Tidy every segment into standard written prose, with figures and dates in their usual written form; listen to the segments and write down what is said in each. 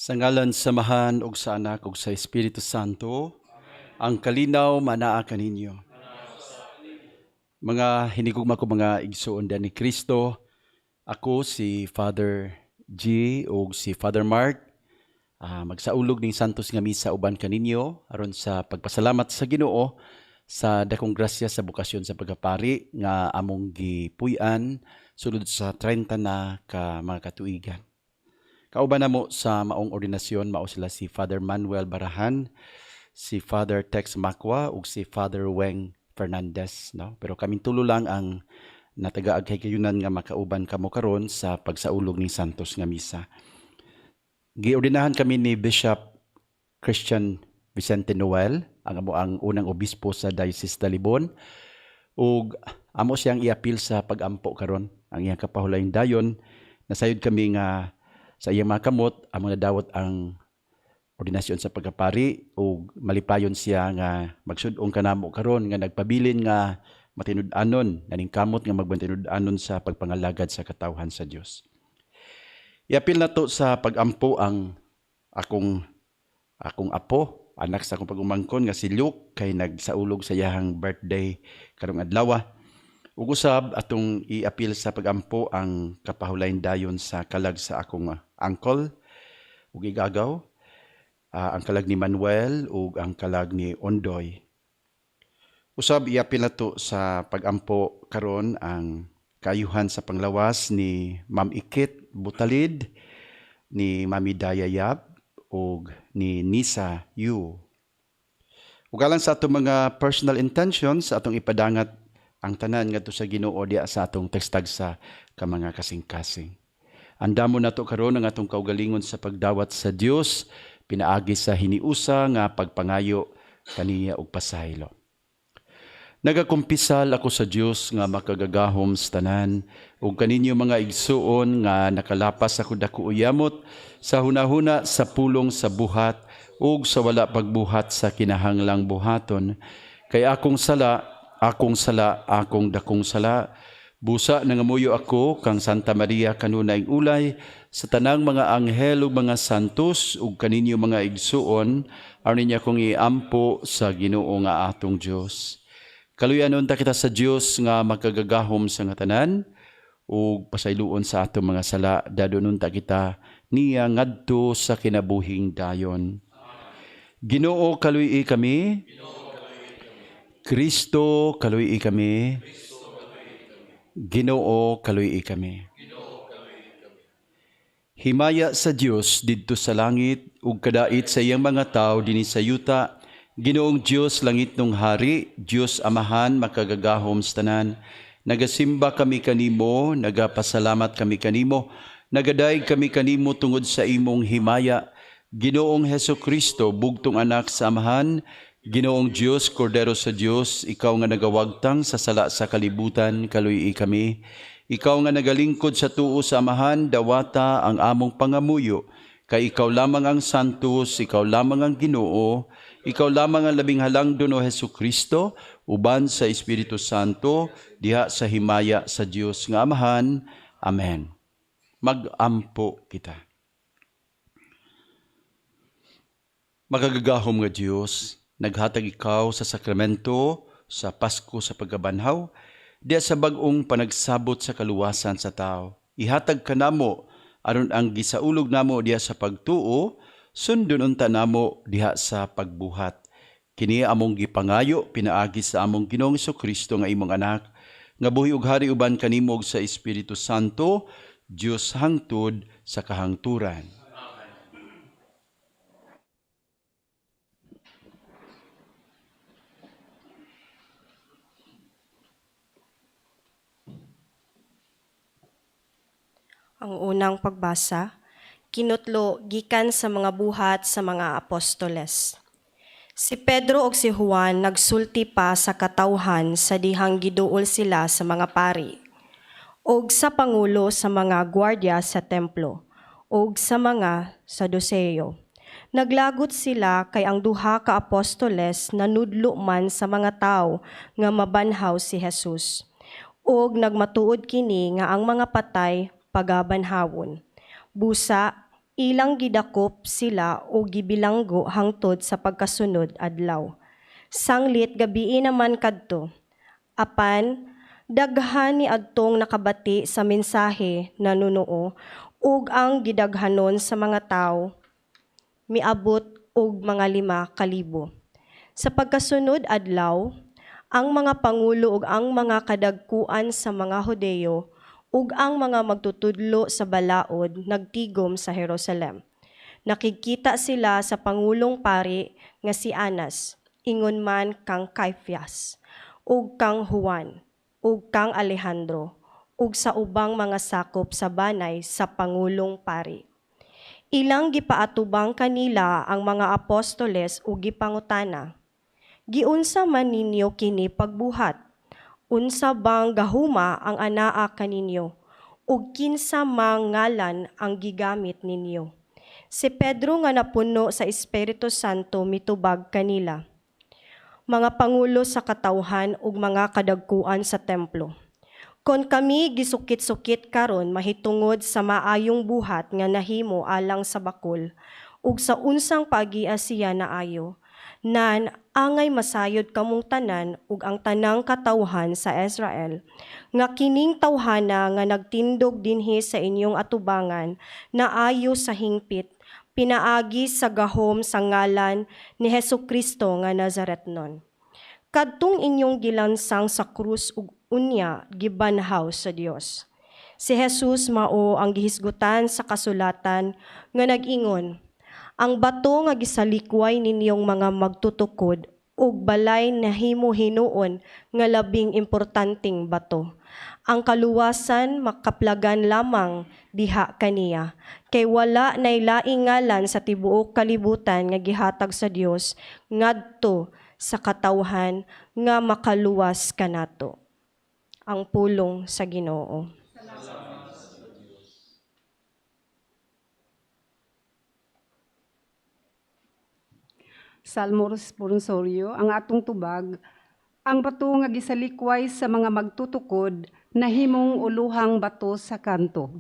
Sa ngalan sa Amahan ug sa Anak ug sa Espiritu Santo, ang kalinaw manaa kaninyo. Mga hinigugma ko mga igsuon ni Kristo, ako si Father G ug si Father Mark, magsaulog ning Santos nga Misa uban kaninyo aron sa pagpasalamat sa Ginoo sa dakong grasya sa bokasyon sa pagkapari nga among gipuy-an sulod sa 30 na ka mga katuigan. Kauban namo sa maong ordinasyon mao sila si Father Manuel Barahan, si Father Tex Macwa ug si Father Weng Fernandez, no? Pero kaming tulo lang ang natagaag kay kayunan nga makauban kamo karon sa pagsaulog ning Santos nga Misa. Giordinahan kami ni Bishop Christian Vicente Noel, ang amo ang unang obispo sa Diocese Talibon, ug amo siyang iapil sa pagampo karon ang iyang kapahulayng dayon. Nasayod kami nga sa iyang mga kamot amo nadawat ang ordinasyon sa pagkapari ug malipayon siya nga magsud-ong kanamo karon nga nagpabilin nga matinud-anon, naningkamot nga magmatinud-anon sa pagpangalagad sa katawhan sa Dios. Iapil na to sa pagampo ang akong apo, anak sa akong pag-umangkon nga si Luke kay nagsaulog sa iyahang birthday karong adlaw. Ug usab atong iapil sa pagampo ang kapahulayn dayon sa kalag sa akong uncle ug igagaw, ang kalag ni Manuel ug ang kalag ni Ondoy. Usab iapil nato sa pagampo karon ang kaayuhan sa panglawas ni Ma'am Ikit Butalid, ni Mami Daya Yap ug ni Nisa Yu. Ug alang sa atong mga personal intentions, atong ipadangat ang tanan ngadto sa Ginoo diha sa atong tagsa ka mga kasing-kasing. Andamo nato karon ang atong kaugalingon sa pagdawat sa Dios pinaagi sa hiniusa nga pagpangayo kaniya og pasaylo. Nagakumpisal ako sa Dios nga makagagahom sa tanan ug kaninyo mga igsuon nga nakalapas ako dako uyamot sa hunahuna, sa pulong, sa buhat ug sa wala pagbuhat sa kinahanglang buhaton. Kay akong sala, akong sala, akong dakong sala. Busa nangamuyo ako kang Santa Maria kanunay ulay sa tanang mga anghel ug mga santos ug kaninyo mga igsuon aron ninyo akong iampo sa Ginoo nga atong Dios. Kaluyan unta kita sa Dios nga makagagahom sa nga tanan ug pasayloon sa atong mga sala, dadon unta kita niya ngadto sa kinabuhing dayon. Ginoo, kaluy-i kami. Kristo, kaluy-i kami. Ginoo, kaluy-i kami. Himaya sa Dios didto sa langit ug kadait sa iyang mga tawo dinhi sa yuta. Ginoong Dios, langit nung hari, Dios Amahan makagagahom sa tanan. Nagasimba kami kanimo, nagapasalamat kami kanimo, nagadayeg kami kanimo tungod sa imong himaya. Ginoong Hesus Kristo, bugtong anak sa Amahan, Ginoong Dios, Kordero sa Dios, ikaw nga nagawagtang sa sala sa kalibutan, kaluy-i kami. Ikaw nga nagalingkod sa tuo sa Amahan, dawata ang among pangamuyo. Kay ikaw lamang ang santos, ikaw lamang ang Ginoo, ikaw lamang ang labing halangdon o Hesus Kristo, uban sa Espiritu Santo, diha sa himaya sa Dios nga Amahan. Amen. Magampo kita. Makagagahom nga Dios, naghatag ikaw sa sakramento sa Pasko sa pagkabanhaw, diha sa bag-ong panagsabot sa kaluwasan sa tao. Ihatag kanamo aron ang gisaulog namo diha sa pagtuo, sundon unta namo diha sa pagbuhat. Kini among gipangayo pinaagi sa among Ginoong Kristo nga imong anak, nga buhi ug hari uban kanimo sa Espiritu Santo, Dios hangtod sa kahangturan. Ang unang pagbasa, kinutlo gikan sa mga buhat sa mga apostoles. Si Pedro ug si Juan nagsulti pa sa katawhan sa dihang giduol sila sa mga pari, ug sa pangulo sa mga gwardiya sa templo, ug sa mga Saduceo. Naglagot sila kay ang duha ka apostoles nanudlo man sa mga tawo nga mabanhaw si Jesus. Ug nagmatuod kini nga ang mga patay pagabanhawon. Busa Ilang gidakop sila ug gibilanggo hangtod sa pagkasunod adlaw. Sanglit gabii naman kadto. Apan daghan ni adtong nakabati sa mensahe nanunuo ug ang gidaghanon sa mga tawo miabot og mga 5,000. Sa pagkasunod adlaw, ang mga pangulo ug ang mga kadagkuan sa mga Hudeyo ug ang mga magtutudlo sa balaod nagtigom sa Jerusalem. Nakigkita sila sa pangulong pari nga si Anas, ingon man kang Caiphas, ug kang Juan, ug kang Alejandro, ug sa ubang mga sakop sa banay sa pangulong pari. Ilang gipaatubang kanila ang mga apostoles ug gipangutana, "Giunsa man ninyo kini pagbuhat? Unsa bang gahuma ang anaa kaninyo? Ug kinsa mang ngalan ang gigamit ninyo?" Si Pedro nga napuno sa Espiritu Santo mitubag kanila, "Mga pangulo sa katawhan ug mga kadagkuan sa templo, kon kami gisukit-sukit karon mahitungod sa maayong buhat nga nahimo alang sa bakol, ug sa unsang paagia siya naayo, nan angay masayod kamong tanan ug ang tanang katawhan sa Israel, nga kining tawhana nga nagtindog dinhi sa inyong atubangan naayo sa hingpit, pinaagi sa gahom sa ngalan ni Hesukristo nga Nazaretnon, kadtong inyong gilansang sa krus ug unya gibanhaw sa Dios. Si Jesus mao ang gihisgutan sa kasulatan nga nag-ingon, 'Ang bato nga gisalikway ninyong mga magtutukod ug balay nahimo hinuon nga labing importanteng bato. Ang kaluwasan makaplagan lamang diha kaniya, kay wala nay laing ngalan sa tibuok kalibutan nga gihatag sa Dios ngadto sa katawhan nga makaluwas kanato." Ang pulong sa Ginoo. Salmo responsorio, ang atong tubag, ang bato nga gisalikway sa mga magtutukod, nahimong uluhang bato sa kanto.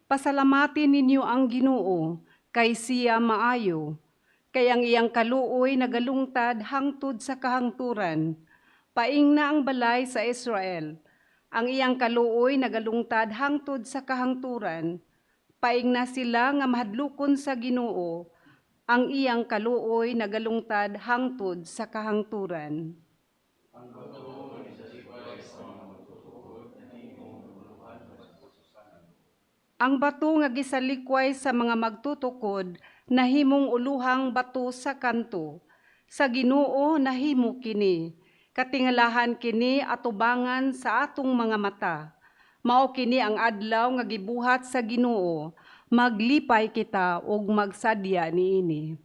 Pasalamatin ninyo ang Ginoo, kay siya maayo, kay ang iyang kaluoy nagalungtad hangtod sa kahangturan. Paingna ang balay sa Israel, ang iyang kaluoy nagalungtad hangtod sa kahangturan. Paingna sila nga mahadlokon sa Ginoo, ang iyang kaluoy nagalungtad hangtod sa kahangturan. Ang bato nga gisalikway sa mga magtutukod, nahimong uluhang bato sa kanto. Sa Ginoo nahimo kini, katingalahan kini atubangan sa atong mga mata. Mao kini ang adlaw nga gibuhat sa Ginoo, maglipay kita ug magsadya niini.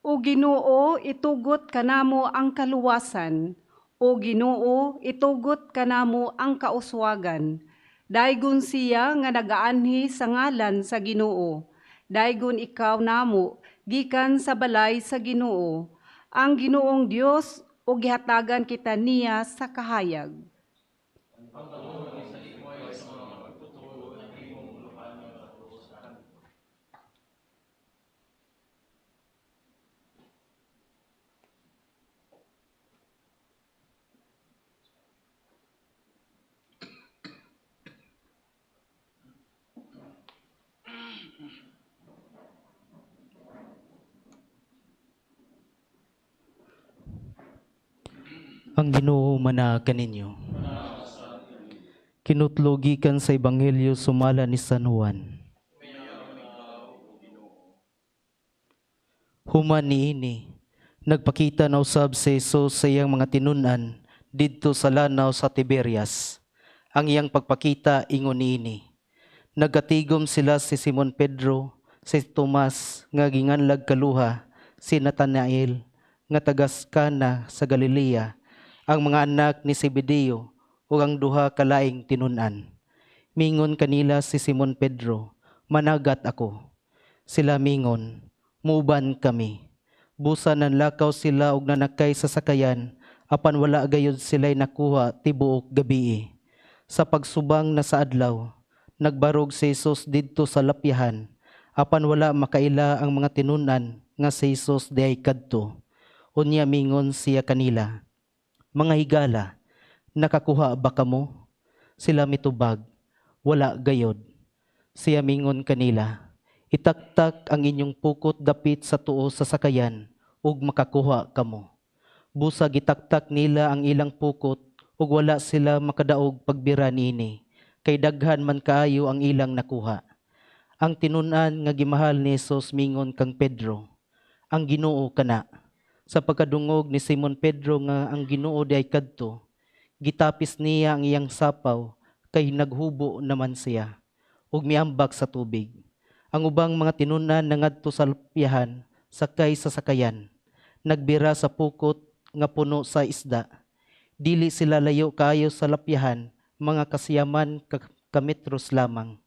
O Ginoo, itugot kanamo ang kaluwasan. O Ginoo, itugot kanamo ang kauswagan. Daygon siya nga nagaanhi sa ngalan sa Ginoo. Daygon ikaw namo gikan sa balay sa Ginoo. Ang Ginoong Dios ug gihatagan kita niya sa kahayag. Ang Ginoo mana kaninyo. Kinutlo gikan sa Ebanghelyo sumala ni San Juan. Human niini, nagpakita na usab si Jesus sa iyang mga tinun-an didto sa lanaw sa Tiberias. Ang iyang pagpakita ingon niini. Nagatigom sila si Simon Pedro, si Tomas nga ginganlag kaluha, si Natanael nga tagas Kana sa Galilea, ang mga anak ni Zebedeo ug ang duha ka laing tinun-an. Mingon kanila si Simon Pedro, "Managat ako." Sila mingon, "Muban kami." Busa nanlakaw sila og nanakay sa sakayan, apan wala gayud sila'y nakuha tibuok gabii. Sa pagsubang na sa adlaw, nagbarog si Jesus didto sa lapyahan, apan wala makaila ang mga tinun-an nga si Jesus diay kadto. Unya mingon siya kanila, "Mga higala, nakakuha ba kamo?" Sila mitubag, "Wala gayod." Siya mingon kanila, "Itaktak ang inyong pukot dapit sa tuo sa sakayan ug makakuha kamo." Busa gitaktak nila ang ilang pukot ug wala sila makadaog pagbira niini, kay daghan man kaayo ang ilang nakuha. Ang tinun-an nga gimahal ni Jesus mingon kang Pedro, "Ang Ginoo kana." Sa pagkadungog ni Simon Pedro nga ang Ginoo diay kadto, gitapis niya ang iyang sapaw kay naghubo naman siya, ug miambak sa tubig. Ang ubang mga tinun-an nangadto sa lapyahan sakay sa sakayan, nagbira sa pukot nga puno sa isda. Dili sila layo kaayo sa lapyahan, mga kasiyaman ka metros lamang.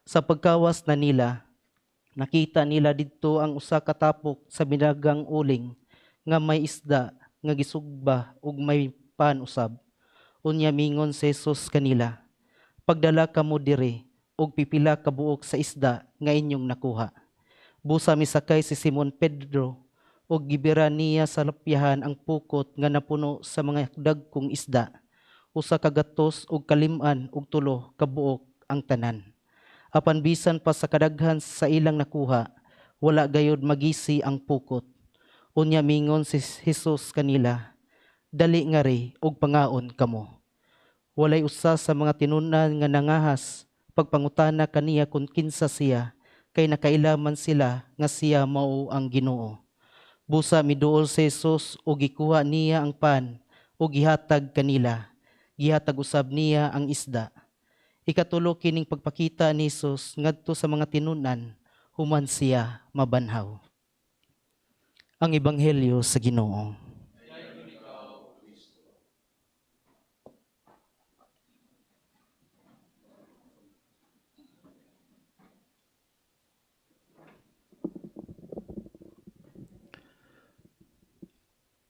Sa pagkawas na nila, nakita nila didto ang usa ka tapok sa binagang uling nga may isda nga gisugba ug may pan usab. Unya mingon si Jesus kanila, "Pagdala kamo diri og pipila ka buok sa isda nga inyong nakuha." Busa misakay si Simon Pedro ug gibira niya sa lapyahan ang pukot nga napuno sa mga dagkong isda. 153 ka buok ang tanan. Apan bisan pa sa kadaghan sa ilang nakuha, wala gayod magisi ang pukot. Unya mingon si Jesus kanila, "Dali ngari ug pangaon kamo." Walay usa sa mga tinun-an nga nangahas pagpangutana kaniya kung kinsa siya, kay nakaila man sila nga siya mao ang Ginoo. Busa miduol si Jesus ug gikuha niya ang pan ug gihatag kanila. Gihatag usab niya ang isda. Ikatulo kining pagpakita ni Jesus ngadto sa mga tinun-an human siya mabanhaw. Ang Ebanghelyo sa Ginoo.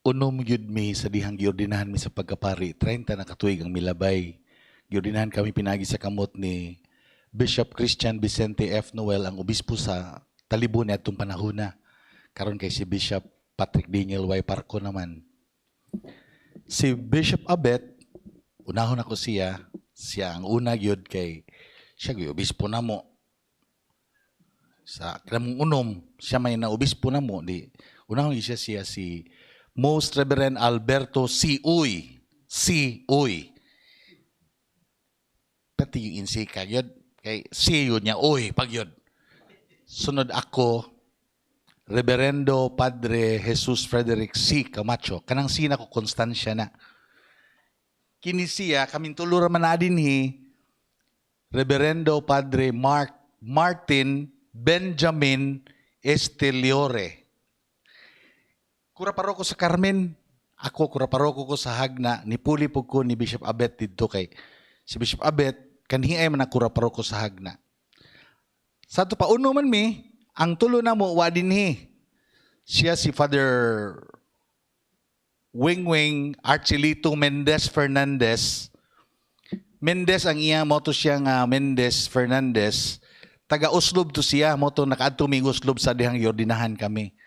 Unom gyud mi sa dihang giordinahan mi sa pagkapari, 30 na katuig ang milabay. Giordinahan kami pinagi sa kamot ni Bishop Christian Vicente F. Noel, ang obispo sa Talibon niadtong panahona. Karon kay si Bishop Patrick Daniel Y. Parco naman. Si Bishop Abet, unahon ako siya, siya ang una gyud kay siya gyud obispo namo. Sa kanamong unom, siya may na obispo namo di unahon gyud siya siya si Most Reverend Alberto C. Uy. C. Uy. Pati yung insika yun. Kay C yun niya, uy, pag yun. Sunod ako, Reverendo Padre Jesus Frederick C. Camacho. Kanang C na ko, Constancia na. Kini siya, kaming tulo ra man na dinhi, Reverendo Padre Mark Martin Benjamin Esteliore. Kura paroko sa Carmen, ako kura paroko ko sa Jagna, nipuli po ko ni Bishop Abet didto kay si Bishop Abet kanhi ay man ang kura paroko sa Jagna. Sa ato pa uno man mi, ang tulo na mo wa dinhi. Siya si Father Wingwing Archilito Mendez Fernandez. Mendez ang iya mo to siya nga Mendez Fernandez. Taga Oslob to siya, mo to nakaadto mi Oslob sa dihang giordinahan kami.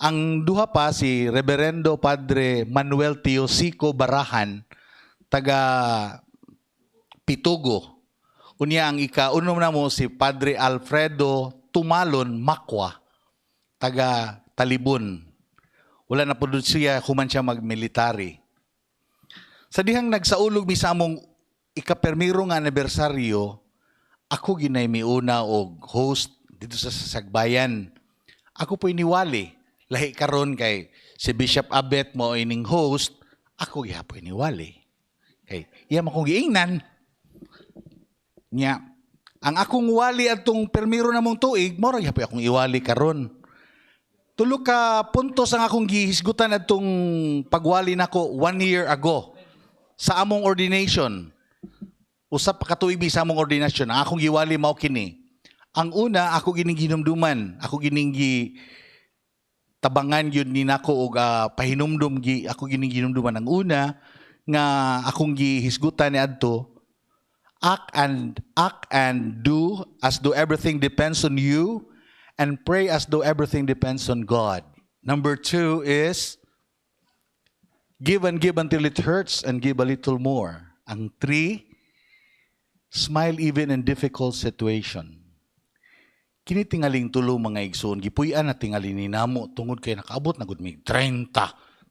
Ang duha pa si Reverendo Padre Manuel Teosico Barahan, taga Pitugo. Unya ang ikaunom na mo si Padre Alfredo Tumalon Makwa, taga Talibon. Wala na po siya human siya magmilitary. Sa dihang nagsaulog mi sa among ikapermiro nga anibersaryo, ako ginay miuna og host dito sa Sagbayan. Ako po iniwali. Lahi karon kay si Bishop Abet mo ining host, ako gihapon iniwali. Kay iya man kong giingnan. Nya, ang akong wali atong permiro namong tuig, mao ra gihapon akong iwali karon. Tulo ka puntos ang akong gihisgutan atong pagwali nako 1 year ago sa among ordination. Usap pa ka tuig mi sa among ordination, ang akong giwali mao kini. Ang una, ako gining ginumduman, ako gining gi Tabangan yun ni nako og pahinumdum gi ako gining ginumduman. Ang una nga akong gihisgutan ni adto, act and do as though everything depends on you and pray as though everything depends on God. Number two is give and give until it hurts and give a little more. Ang three, smile even in difficult situation. Kini tingaling tulo, mga igsoon, gipuy-an na tingali ni namo tungod kay nakaabot na gud mi 30.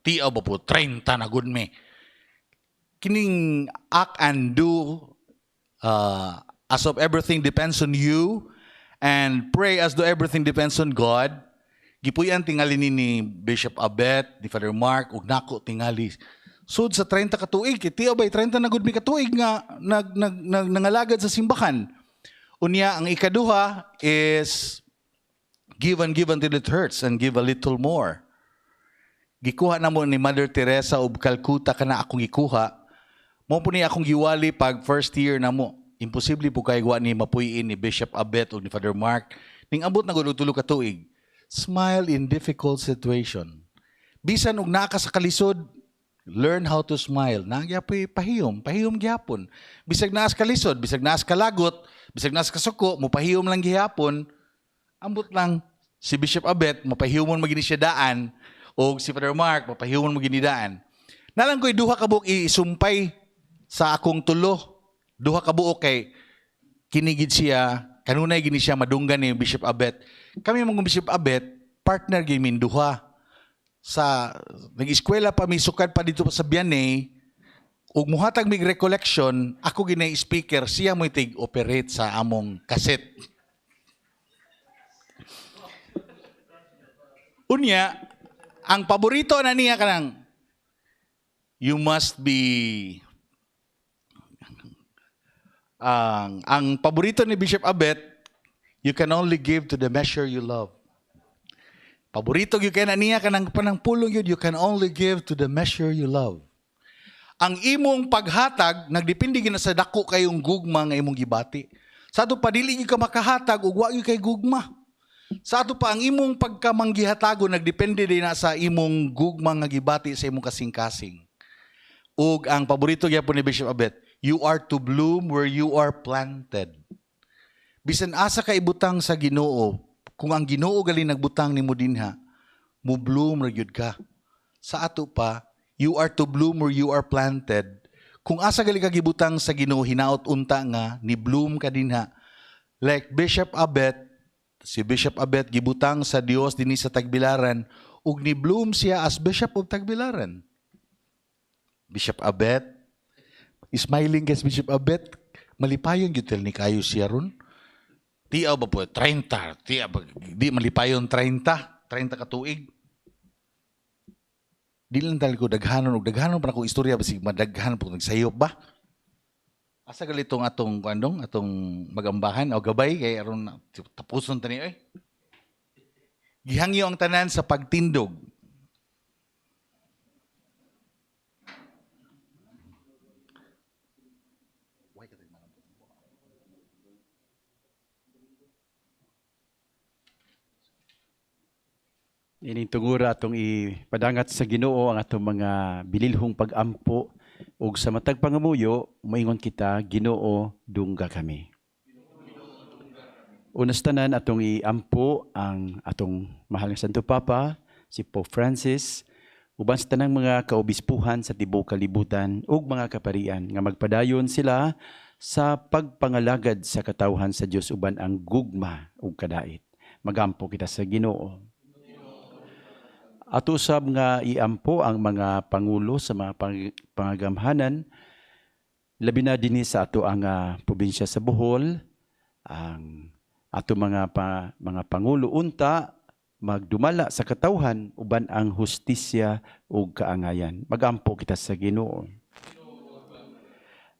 Tiaw ba po, 30 na gud mi. Kining act and do as of everything depends on you and pray as though everything depends on God. Gipuy-an tingali ni Bishop Abet, ni Father Mark ug nako tingali. Sud sa 30 ka tuig, kay tiaw bay 30 na gud mi ka tuig nga nag, nag, nag nangalagad sa simbahan. Unya, ang ikaduha is give and give until it hurts and give a little more. Gikuha na mo ni Mother Teresa of Calcutta kana akong gikuha. Mo po ni akong giwali pag first year na mo. Imposible po kay wa ni mapuy-in ni Bishop Abet o ni Father Mark. Ning abot na gud og 3 ka tuig. Smile in difficult situation. Bisan og naa ka sa kalisod, learn how to smile. Naa gyapoy pahiyom, pahiyom gyapon. Bisag naa sa kalisod, bisag naa sa kalagot, bisag naa sa kasuko, mopahiyom lang gihapon. Ambot lang si Bishop Abet, mapahiyomon magini siya daan, o si Father Mark, mapahiyomon magini daan. Nalang ko'y duha ka buok isumpay sa akong tulo. Duha ka buok kay kinigid siya, kanunay gini siya madunggan ni Bishop Abet. Kami mga Bishop Abet, partner gyud duha. Sa nag-eskwela pa mi, sukad pa dito pa sa Bianey, ug muhatag mig recollection, ako ginay speaker, siya mo'y tig operate sa among cassette. Unya, ang paborito na niya kanang you must be, ang paborito ni Bishop Abet, "You can only give to the measure you love." Paborito gyud kay na niya kanang panang pulong yun, "You can only give to the measure you love." Ang imong paghatag nagdepende gyud na sa dako kayong gugma nga imong gibati. Sa ato pa, dili gyud ka makahatag ug wa gyud kay gugma. Sa ato pa, ang imong pagkamanggihatago nagdepende din na sa imong gugma nga gibati sa imong kasing-kasing. Ug ang paborito gyapon ni Bishop Abet, "You are to bloom where you are planted." Bisan asa ka ibutang sa Ginoo, kung ang Ginoo gali nagbutang nimo dinha, mo bloom ra gyud ka. Sa ato pa, you are to bloom where you are planted. Kung asa gali ka gibutang sa Ginoo, hinaot unta nga ni bloom ka dinha. Like Bishop Abet, si Bishop Abet gibutang sa Dios dinhi sa Tagbilaran ug ni bloom siya as Bishop of Tagbilaran. Bishop Abet, smiling guys, Bishop Abet, malipayon gyud ni kayo siya ron. Tiaw ba po, 30, tiaw ba, di malipayon 30, 30 ka tuig. Di lang dahil ko daghanon, og daghanon pa na akong istorya, basig madaghan po, nagsayop ba? Asa galitong atong, kandong, atong magambahan, o gabay, kay aron tapuson tani, oy. Gihangyo ang tanan sa pagtindog. Ining tungura atong ipadangat sa Ginoo ang atong mga bililhong pag-ampo ug sa matag pangamuyo moingon kita, Ginoo, dungga kami. Unas tanan, atong iampo ang atong mahal nga Santo Papa si Pope Francis uban sa tanang mga kaobispuhan sa tibuok kalibutan ug mga kaparian nga magpadayon sila sa pagpangalagad sa katawhan sa Dios uban ang gugma ug kadait. Magampo kita sa Ginoo. Ato sab nga iampo ang mga pangulo sa mga pangagamhanan, labi na dinhi sa ato ang probinsya sa Bohol, ang ato mga pangulo unta magdumala sa katawhan uban ang hustisya ug kaangayan. Magampo kita sa Ginoo.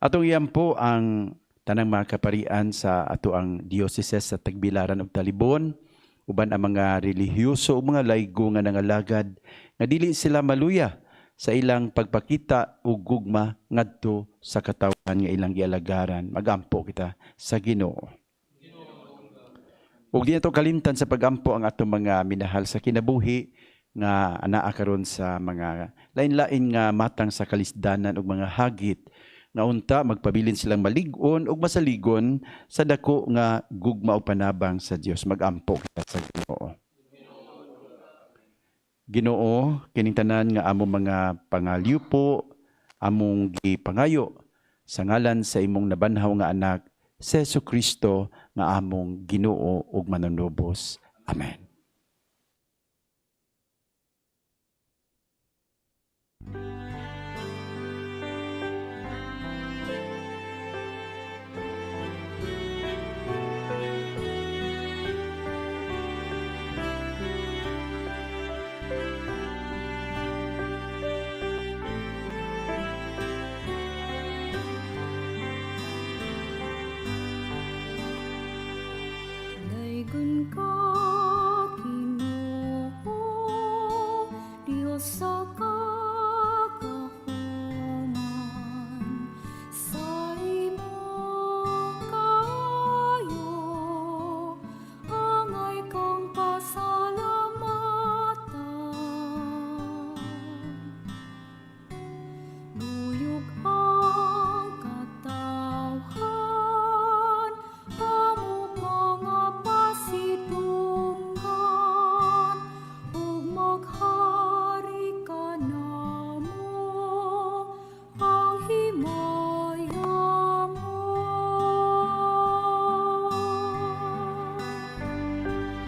Atong iampo ang tanang mga kaparian sa ato ang diocese sa Tagbilaran ug Talibon, uban ang mga relihiyoso o mga laygo nga nangalagad nga dili sila maluya sa ilang pagpakita og gugma ngadto sa katawhan nga ilang gialagaran. Magampo kita sa Ginoo. Ug di nato kalimtan sa pagampo ang atong mga minahal sa kinabuhi nga anaa karon sa mga lain-lain nga matang sa kalisdanan ug mga hagit nga unta magpabilin silang malig-on ug masaligon sa dako nga gugma ug panabang sa Dios. Magampo kita sa Ginoo. Ginoo, kining tanan nga among mga pangalyupo, among gipangayo sa ngalan sa imong nabanhaw nga anak, si Jesu Kristo nga among Ginoo ug manunubos. Amen. Daygon ka, Ginoo, Dios sa kagahuman, sa imong kaayo, angay kang pasalamatan. Nuyog ang katawhan, amo mga pasidunggan, ug maghari ka namo, ang himaya mo.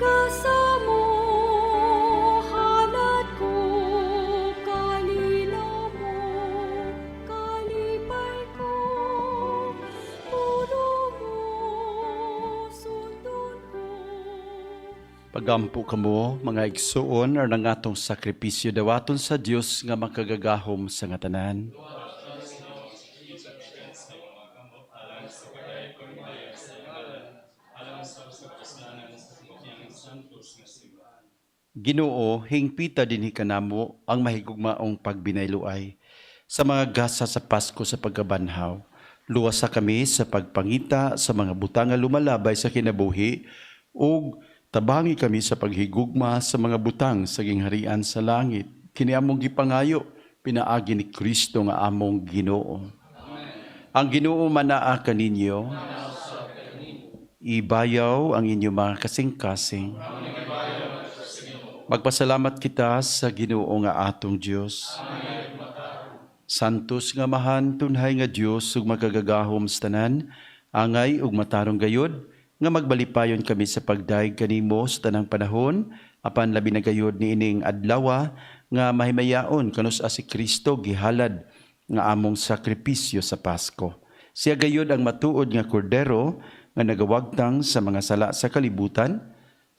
Gasa mo, halad ko, kalinaw mo, kalipay ko, pulong mo, sundon ko. Pagampo kamo, mga igsuon, aron ang atong sakripisyo dawaton sa Dios nga makagagahom sa nga tanan. Ginoo, hingpita dinhi kanamo ang mahigugmaong pagbinayloay sa mga gasa sa Pasko sa pagkabanhaw. Luwasa kami sa pagpangita sa mga butang nga lumalabay sa kinabuhi ug tabangi kami sa paghigugma sa mga butang sa gingharian sa langit. Kini among gipangayo pinaagi ni Kristo nga among Ginoo. Ang Ginoo manaa kaninyo. Ibayaw ang inyong mga kasing-kasing. Magpasalamat kita sa Ginoo nga atong Dios. Santos nga Amahan, tunhay nga Dios ug makagagahom sa tanan, angay ug matarong gayod nga magbalipayon kami sa pagdayeg kanimo sa tanang panahon, apan labi na gayod niining adlawa nga mahimayaon kanus-a si Kristo gihalad nga among sakripisyo sa Pasko. Siya gayod ang matuod nga kordero nga nagawagtang sa mga sala sa kalibutan.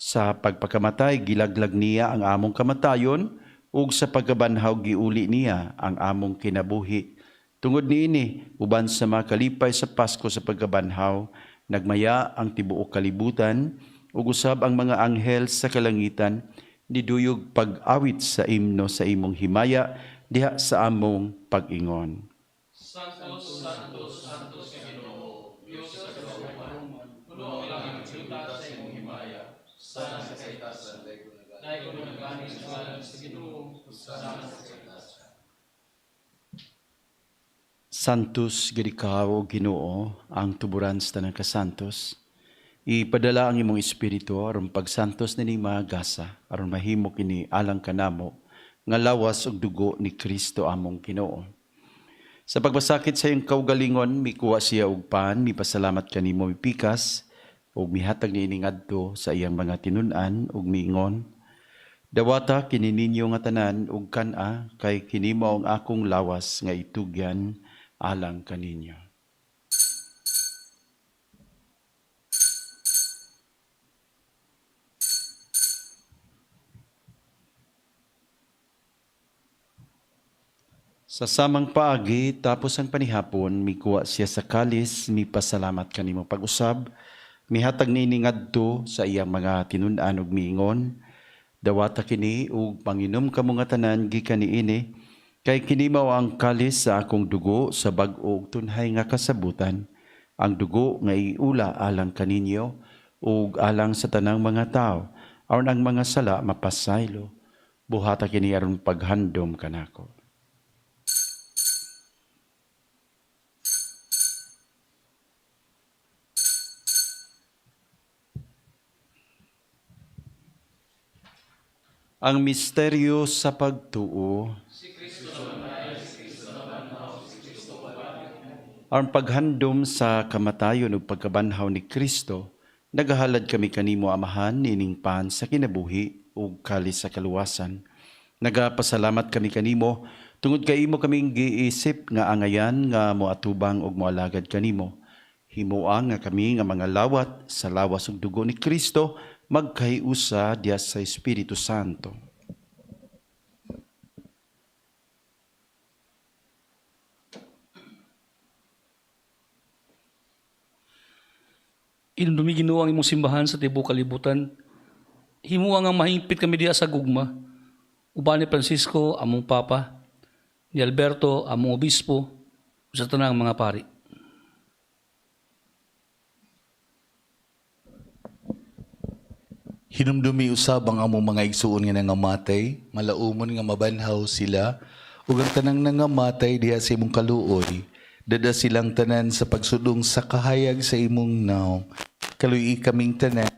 Sa pagpakamatay gilaglag niya ang among kamatayon ug sa pagkabanhaw giuli niya ang among kinabuhi. Tungod niini, uban sa mga kalipay sa Pasko sa pagkabanhaw, nagmaya ang tibuok kalibutan ug usab ang mga anghel sa kalangitan niduyog pag-awit sa imno sa imong himaya diha sa among pag-ingon. Santos, Santos, Santos nga Ginoo, Dios sa kagauman, puno ang langit ug yuta sa imong himaya, sana sa kahitasan. Daygon nga nagani sa ngalan sa Ginoo, sana sa kahitasan. Santos gid ikaw, o Ginoo, ang tuburan sa tanang kasantos. Ipadala ang imong espiritu aron pagsantos nining mga gasa, aron mahimo kini alang kanamo nga lawas ug dugo ni Kristo among Ginoo. Sa pagpasakit sa iyang kaugalingon, mikuha siya og pan, mipasalamat kanimo, mipikas ug mihatag niini ngadto sa iyang mga tinun-an ug miingon: Dawata kini ninyo nga tanan ug kan-a, kay kini mao ang akong lawas nga itugyan alang kaninyo. Sa samang paagi, tapos ang panihapon, mikuha siya sa kalis, mipasalamat kanimo pag-usab, mihatag niini ngadto sa iyang mga tinun-an ug miingon: Dawata kini ug panginom kamo nga tanan gikan niini, kay kini mao ang kalis sa akong dugo sa bag-o ug tunhay nga kasabutan, ang dugo nga iula alang kaninyo ug alang sa tanang mga tawo, aron ang mga sala mapasaylo. Buhata kini aron paghandom kanako. Ang misteryo sa pagtuo. Ang paghandom sa kamatayon ug pagkabanhaw ni Kristo, nagahalad kami kanimo, Amahan, niining pan sa kinabuhi ug kalis sa kaluwasan. Nagapasalamat kami kanimo tungod kay imo kaming giisip nga angayan nga moatubang ug moalagad kanimo. Himoa nga kami nga mga lawat sa lawas ug dugo ni Kristo magkahiusa diya sa Espiritu Santo. Inundumi, Ginoo, ang imong simbahan sa tibuok kalibutan. Himua nga mahingpit kami diha sa gugma. Uban ni Francisco, among Papa, ni Alberto, among Obispo, ug sa tanang mga pari. Hinumdumi usab ang among mga igsuon nga nangamatay, malaumon nga mabanhaw sila, ug ang tanang nangamatay diha sa imong kaluoy, dada silang tanan sa pagsudong sa kahayag sa imong nawong. Kaluy-i kaming tanan,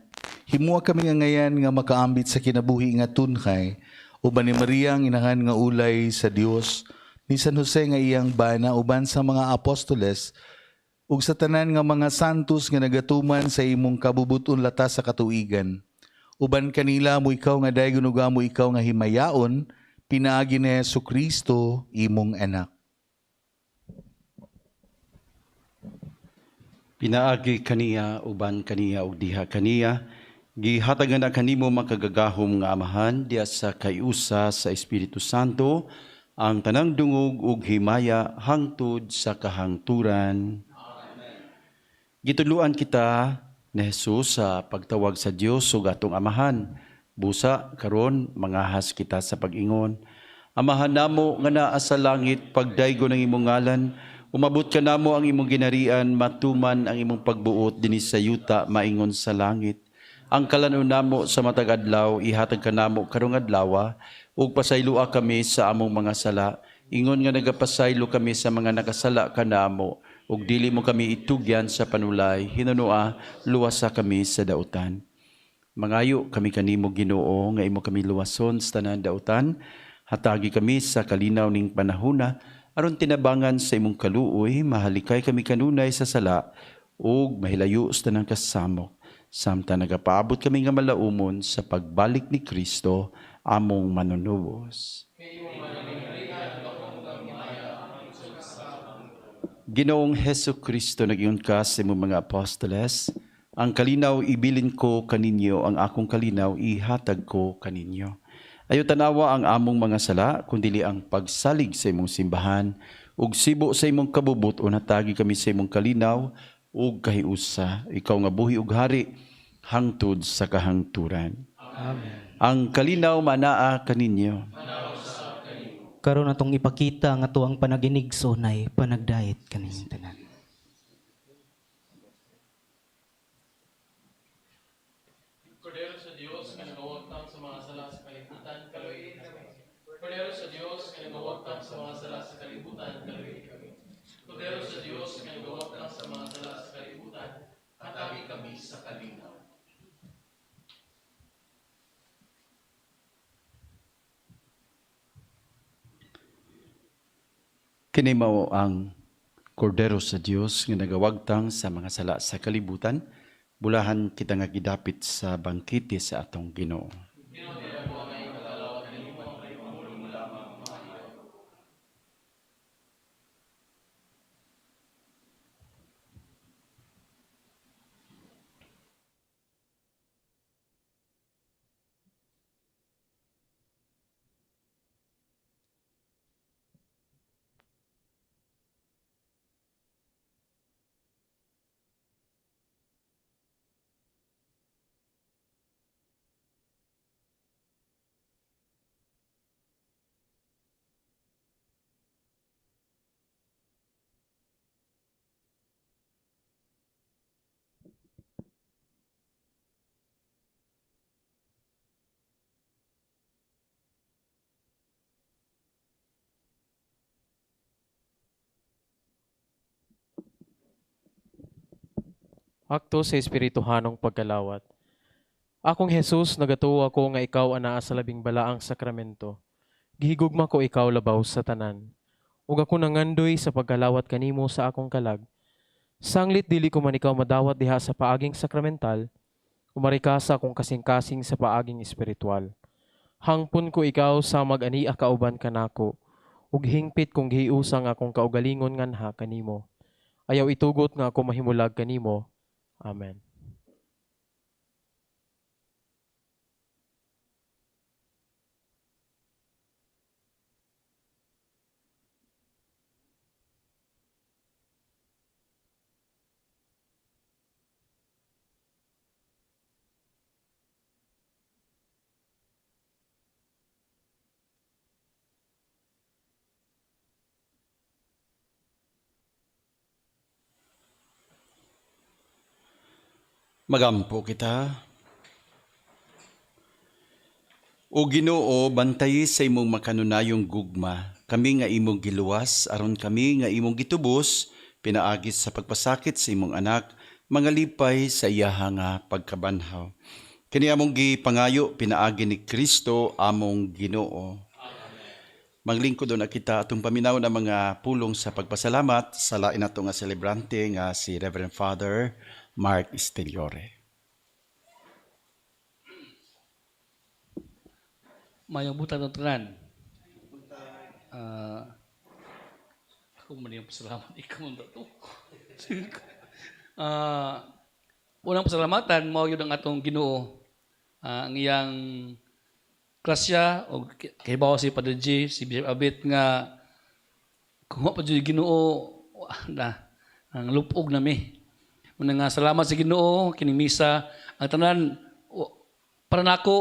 himua kami nga ngayan nga makaambit sa kinabuhi nga tunhay, uban ni Maria ang inahan nga ulay sa Dios, ni San Jose nga iyang bana, uban sa mga apostoles, ug sa tanan nga mga santos nga nagatuman sa imong kabubuton latas sa katuigan. Uban kanila amo ikaw nga daygon ug amo ikaw nga himayaon, pinaagi ni Hesus Kristo imong anak. Pinaagi kaniya, uban kaniya ug diha kaniya, gihatagan na kanimo makagagahom nga Amahan diha sa kaiusa sa Espiritu Santo ang tanang dungog ug himaya hangtod sa kahangturan. Amen. Gitudloan kita ni Jesus sa pagtawag sa Dios ug atong Amahan. Busa karon mangahas kita sa pag-ingon. Amahan namo nga naa sa langit, pagdaygon ang imong ngalan, umabot ka namo ang imong ginharian, matuman ang imong pagbuot dinhi sa yuta maingon sa langit. Ang kalanon namo sa matag adlaw ihatag kanamo karong adlawa, ug pasayloa kami sa among mga sala, ingon nga nagapasaylo kami sa mga nakasala kanamo, ug dili mo kami itugyan sa panulay, hinunua luwasa kami sa dautan. Mangayo kami kanimo, Ginoo, nga imo kami luwason sa tanan dautan. Hatagi kami sa kalinaw ning panahona aron tinabangan sa imong kaluoy mahalikay kami kanunay sa sala ug mahilayo sa tanang kasamok, samtang nagapaabot kami nga malaumon sa pagbalik ni Kristo among manunubos. Ginoong Hesus Kristo, nag-ingon ka sa imong mga apostoles, "Ang kalinaw ibilin ko kaninyo, ang akong kalinaw ihatag ko kaninyo." Ayaw tanawa ang among mga sala, kundili ang pagsalig sa imong simbahan, ug sibo sa imong kabubut-on hatagi kami sa imong kalinaw ug kahiusa. Ikaw nga buhi ug hari hangtod sa kahangturan. Amen. Ang kalinaw manaa kaninyo. Karon atong ipakita nga atuang panaginigsunay panagdait kaninyong tanan. Kordero sa Dios nga nagawagtang sa mga sala sa kalibutan, kaluoyi kami. Kordero sa Dios nga nagawagtang sa mga sala sa kalibutan, kaluoyi kami. Kordero sa Dios nga nagawagtang sa mga sala sa kalibutan, Hatagi kami sa kalinaw. Kini mao ang Kordero sa Dios nga nagawagtang sa mga sala sa kalibutan. Bulahan kita nga gidapit sa bangkete sa atong Ginoo. Akto sa Espirituhanong pagkalawat. Akong Jesus, nagatuo ako nga ikaw anaa sa labing balaang sakramento. Gihigugma ko ikaw labaw sa tanan. Ug ako nangandoy sa pagkalawat kanimo sa akong kalag. Sanglit dili ko man ikaw madawat diha sa paaging sakramental, umari ka sa akong kasing-kasing sa paaging espiritual. Hangpon ko ikaw sa mag-ania kauban kanako, ug hingpit kong gihiusa ang akong kaugalingon nganha kanimo. Ayaw itugot nga ako mahimulag kanimo. Amen. Magampo kita. O Ginoo, bantayi sa imong makanunayong gugma, kami nga imong giluwas, aron kami nga imong gitubos, pinaagi sa pagpasakit sa imong anak, mangalipay sa iyaha nga pagkabanhaw. Kini among gipangayo, pinaagi ni Kristo among Ginoo. Maglingkod na kita atong paminaw na mga pulong sa pagpasalamat sa lain nato nga selebrante nga si Reverend Father Mark Esteliore. Mayong buntag ng tanan. Ako man yung pasalamat. Ikaw man to. Unang pasalamatan, mao yun ang atong Ginoo. Ang iyang grasya o kahibaw si Padre G, si Bishop Abet nga kung wa pa jud Ginoo na ang lupog nami. Muna nga salamat sa Ginoo kining misa ang tanan para nako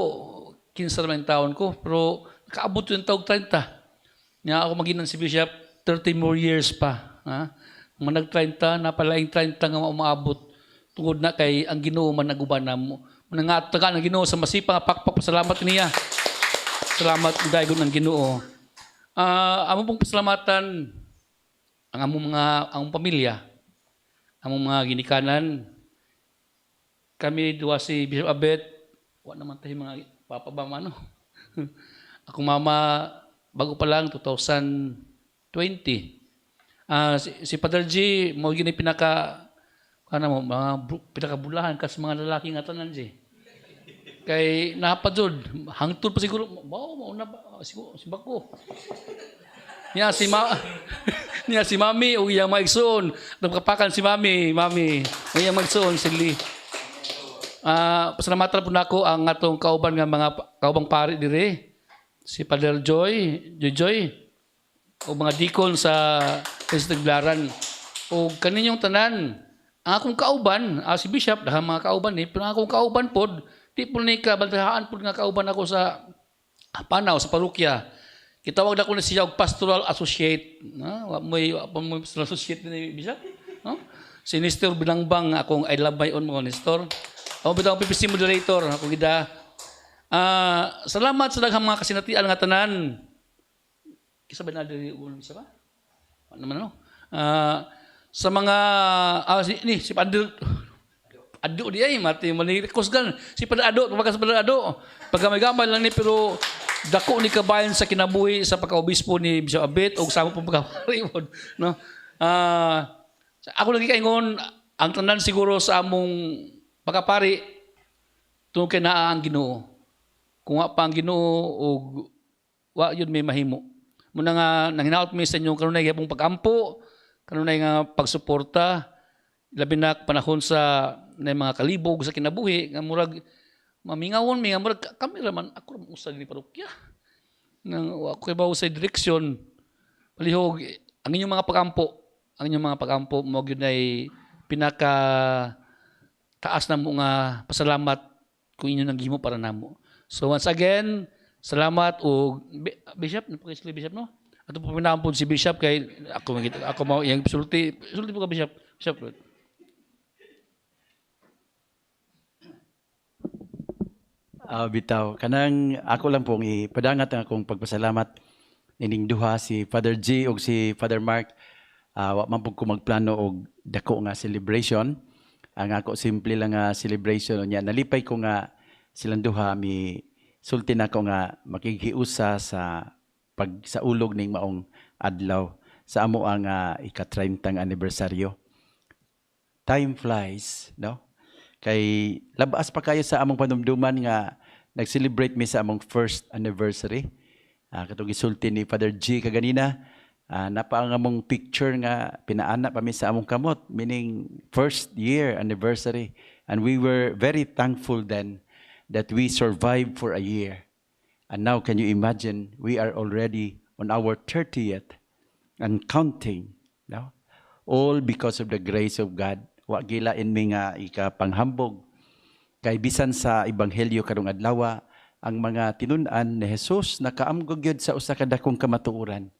kinsa man taon ko pero nakaabot yung taog 30. Nya ako maginan si Bishop 30 more years pa, ha? Manag 30 napalaing 30 nga umaabot tungod na kay ang Ginoo man naguban namo. Muna nga taga ang Ginoo sa masipang pakpak pasalamat niya. Salamat daygon ang Ginoo. Amo pong pasalamatan ang among mga ang pamilya, among mga ginikanan. Kami duwa si Bishop Abet, wa naman tayo mga papa ba mano. Akong mama bago pa lang 2020. Si Padre G mo gini pinaka ano mo mga pinakabulahan kas mga lalaki nga tanan G. Kay napadjud hangtod pa siguro mao mao na siguro si bako. Niya si ma niya si mami ug iyang maigsoon, nagkapakan si mami, mami iyang maigsoon si Lee. Pasalamatan po nako ang atong kauban nga mga kaubang pari dire, si Padre Joy, Joy Joy, o mga deacon sa Tagbilaran. O kaninyong tanan, ang akong kauban, si Bishop, dahil mga kauban ni, pero ang akong kauban pod, di po ni kabantahaan pod nga kauban ako sa Panaw, sa parokya. Kitawag na ko na siya og pastoral associate. Ha? Wa mo'y pastoral associate ni Bishop. No? Si Nestor Binangbang, akong I love my own mga Nestor. Ako bitaw ang PPC moderator, ako gida. Salamat sa daghang mga kasinatian nga tanan. Kisa ba na diri uno isa ba? Ano naman ano? Sa mga si Padre Ado di ay mati manikos gan si Padre Ado, tumakas sa Padre Ado. Paggamay-gamay lang ni pero dako ni kabayan sa kinabuhi sa pagkaobispo ni Bishop Abet og sa among pagkapari pod, no? Ako lagi kaingon ang tanan siguro sa among pagkapari tungod kay naa ang Ginoo. Kung wa pa ang Ginoo og wa yun may mahimo. Muna nga nanghinaot mi sa inyong kanunay gyapong pag-ampo, kanunay nga pagsuporta, labi na panahon sa na mga kalibog sa kinabuhi nga murag mamingawon mi nga murag kami ra man ako ra usa ni parokya. Nang wa ko ibaw sa direksyon. Palihog ang inyong mga pag-ampo, ang inyong mga pag-ampo mao gyud ay pinaka taas na mo nga pasalamat kung inyo nang gihimo para namo. So once again, salamat og Bishop, napakisli Bishop no? Ato po pinaampon si Bishop kay ako ako mao iyang sulti, sulti po ka Bishop. Bishop. Bitaw, kanang ako lang pong ipadangat ang akong pagpasalamat nining duha si Father G ug si Father Mark. Wa man pud ko magplano og dako nga celebration. Ang ako simple lang nga celebration unya nalipay ko nga silang duha mi sulti nako nga makighiusa sa pagsaulog ning maong adlaw sa amo ang ika-30 anibersaryo. Time flies, no? Kay labas pa kayo sa among panumduman nga nag-celebrate mi sa among first anniversary. Katong gisulti ni Father G kaganina, napa ang among picture nga pinaana pa mi sa among kamot, meaning first year anniversary. And we were very thankful then that we survived for a year. And now, can you imagine, we are already on our 30th and counting, no? All because of the grace of God. Wa gilain mi nga ikapanghambog. Kay bisan sa ebanghelyo karong adlaw, ang mga tinun-an ni Jesus nakaamgog gyud sa usa ka dakong kamatuoran.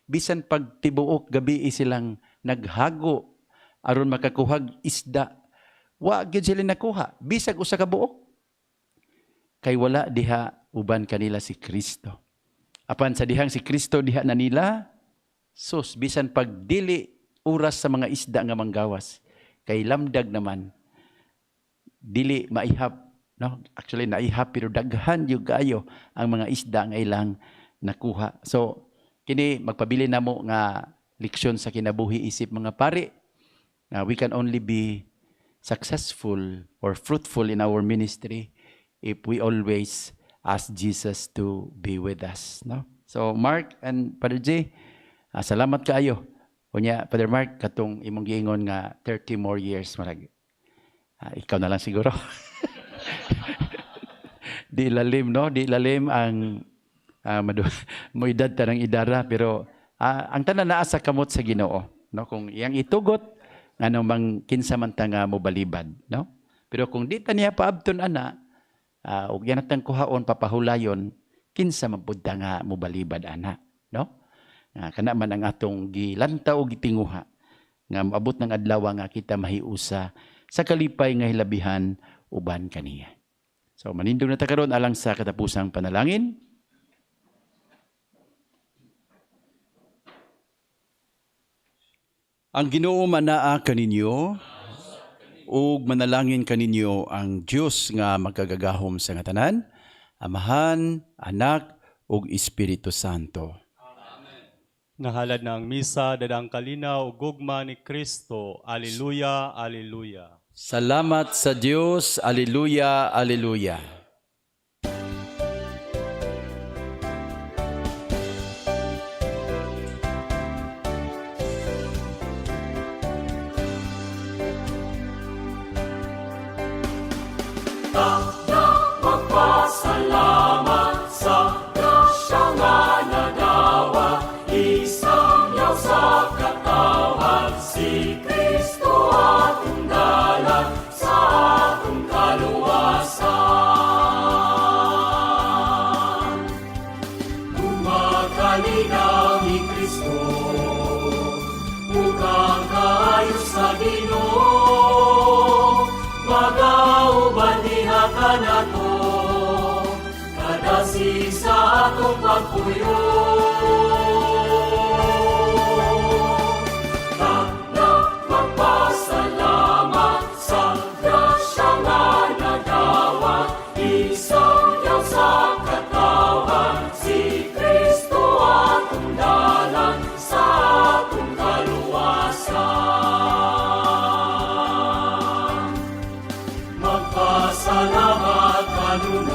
Bisan pag tibuok gabi silang naghago aron makakuhag isda, wa gyud sila nakuha bisag usa ka buok. Kay wala diha uban kanila si Kristo. Apan sa dihang si Kristo diha na nila, sus, bisan pag dili oras sa mga isda nga manggawas, kay lamdag naman, dili maihap, no? Actually naihap pero daghan gyud kaayo ang mga isda nga ilang nakuha. So kini magpabili namo nga leksyon sa kinabuhi isip mga pari nga we can only be successful or fruitful in our ministry if we always ask Jesus to be with us, no? So Mark and Father J, salamat kaayo. Unya Father Mark, katong imong giingon nga 30 more years marag. Ikaw na lang siguro. Di lalim, no? Di lalim ang moedad ta ng idara, pero ang tanan naa sa kamot sa Ginoo, no? Kung iyang itugot ngano mang kinsa man ta nga mobalibad, no? Pero kung di ta niya paabton ana, ug yan atang kuhaon papahulayon, kinsa man pud ta nga mobalibad ana, no? Kana man ang atong gilantaw og gitinguha nga moabot ng adlaw nga kita mahiusa sa kalipay nga hilabihan uban kaniya. So manindog na ta karon alang sa katapusang panalangin. Ang Ginoo manaa kaninyo ug manalangin kaninyo ang Dios nga makagagahom sa nga tanan, Amahan, Anak ug Espiritu Santo. Nahalad na ang misa, dadang kalinaw, gugma ni Kristo. Alleluia, alleluia. Salamat sa Dios. Alleluia, alleluia. Magpasalamat sa grasya nga nadawa, isangyaw sa katawhan, si Kristo atong dalan sa atong kaluwasan. Gumakalinaw ni Kristo, mukhang kaayo sa Ginoo, magauban diha kanato, kadasi sa atong pagpuyo.